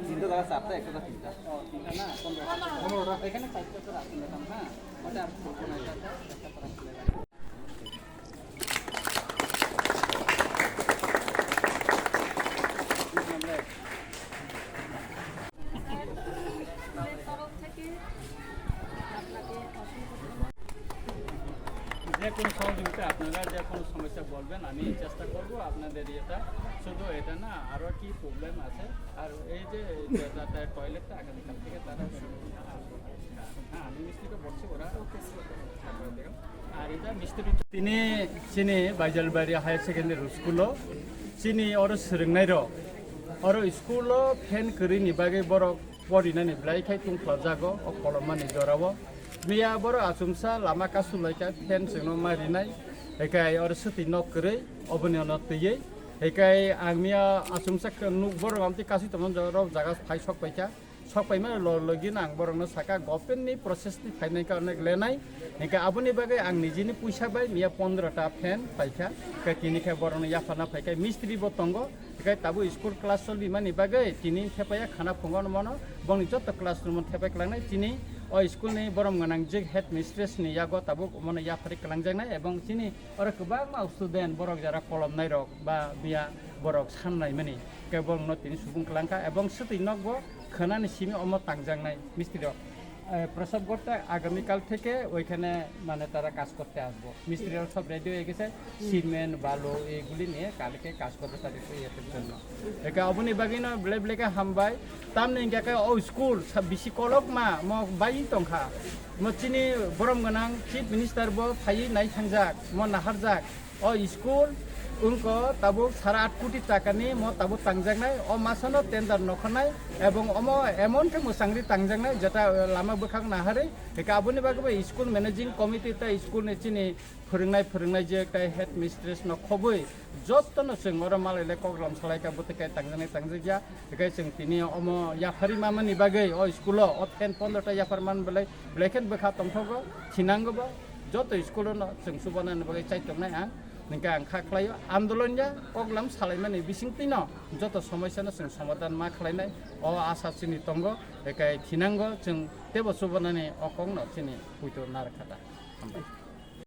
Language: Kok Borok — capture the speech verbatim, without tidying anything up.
তিনটা জায়গা চারটা, একটা তিনটা। ও, তিনটা না, পনেরোটা। পনেরোটা। এখানে চারটা তো রাখুন, ম্যাডাম, হ্যাঁ? ওটা আর করবো না, এটা একটা, একটা করা খুলে রাখুন। যে কোনো সহযোগিতা, আপনারা যে কোনো সমস্যা বলবেন, আমি চেষ্টা করব আপনাদের এটা। শুধু এটা না, আরও কি প্রবলেম আছে। আর এই যে, যে তাদের টয়লেটটা আগামীকাল থেকে তারা শুরু করবে। হ্যাঁ, আমি মিস্ত্রিকে বলছি, ওরা। আর এটা মিস্ত্রি তিনি চিনি বাইজালবাড়ি হায়ার সেকেন্ডারি স্কুলো চিনি ওরা স্বীরংনাইরো ওরা স্কুলো ফ্যান করিনি বাকি বড় পড়িনানি বেলাইখাই তুংফ্লা জাগো, o kolomani jorao. Miya borok achumsa lama kasulaikha, fan chwngno marinai. Hikai oro swtwi nok kwrwi, oboni ono twiwi. Hikai ang miya achumsa khe nuk borok amtwi kasui tongmani jorao jaga phai sok paikha. Sok paimani log logino ang borokno sakha, government ni process ni phainai kha onek lenai. Hinkhe aboni bagwi ang nijini puisa bai miya pondro ta fan paikha. Hikai tini khe borokno yapharna phaikha, mistri bo tongo. Hikai tabuk school class cholbimani bagwi tini thepaya khana phungo mano, bongni joto classroom o thepai klangnai. Chini o school ni borom gwnang je headmistress ni yago tabuk mano yaphari kwlangjaknai, ebong chini oro kwbangma student borok jara kolomnai rok ba biya borok sannaimani khe borokno tini subung kwlangkha, ebong swtwi nokbo khwnani simi omo tangjaknai mistri rok. এ, প্রসাবগড়টা আগামীকাল থেকে ওইখানে মানে তারা কাজ করতে আসবো। মিস্ত্রিরা সব রেডি হয়ে গেছে, সিমেন্ট, বালু এইগুলি নিয়ে কালকে কাজ করবে তাদের সেই ইয়ের জন্য। একে অবনি বাগিনো ব্লে ব্লেকে হামবাই, তামনি ইনকে কে ও স্কুল সব বেশি কলক মা, ম বাই তংখা। ম চিনি বরম গনাং চিফ মিনিস্টার বো ফাই নাই থাংজাক, ম নাহারজাক। O school wngkha tabuk sara at koti takani mo tabuk tangjaknai, o masano tender nokhanai, ebong omo emon khe mwchangri tangjaknai, jeta lama bwkhak naharwi, hika aboni bagwi bo school managing committee tei school ni chini phwrwngnai, phwrwngnai je tei headmistress no khobwi jotono chwng oro malailai koklam salaikha, bwtwi khe tangjaknai, tangjakya. Hikai chwng tini omo yaphari mamani bagwi o school o, o fan pondro ta yaphar man belai, belai khe bwkha tongthogo, thinango bo, joto school o no chwng chubanani bagwi chai tongnai ang, hinkhe ang kha khlaio andolon ya koklam salaimani bisingtwi no joto somosya no chwng somadhan ma khlainai, o asa chini tongo, hikai thinango chwng teibo chubanani o kok no chini puito narwkha ta. Hambai.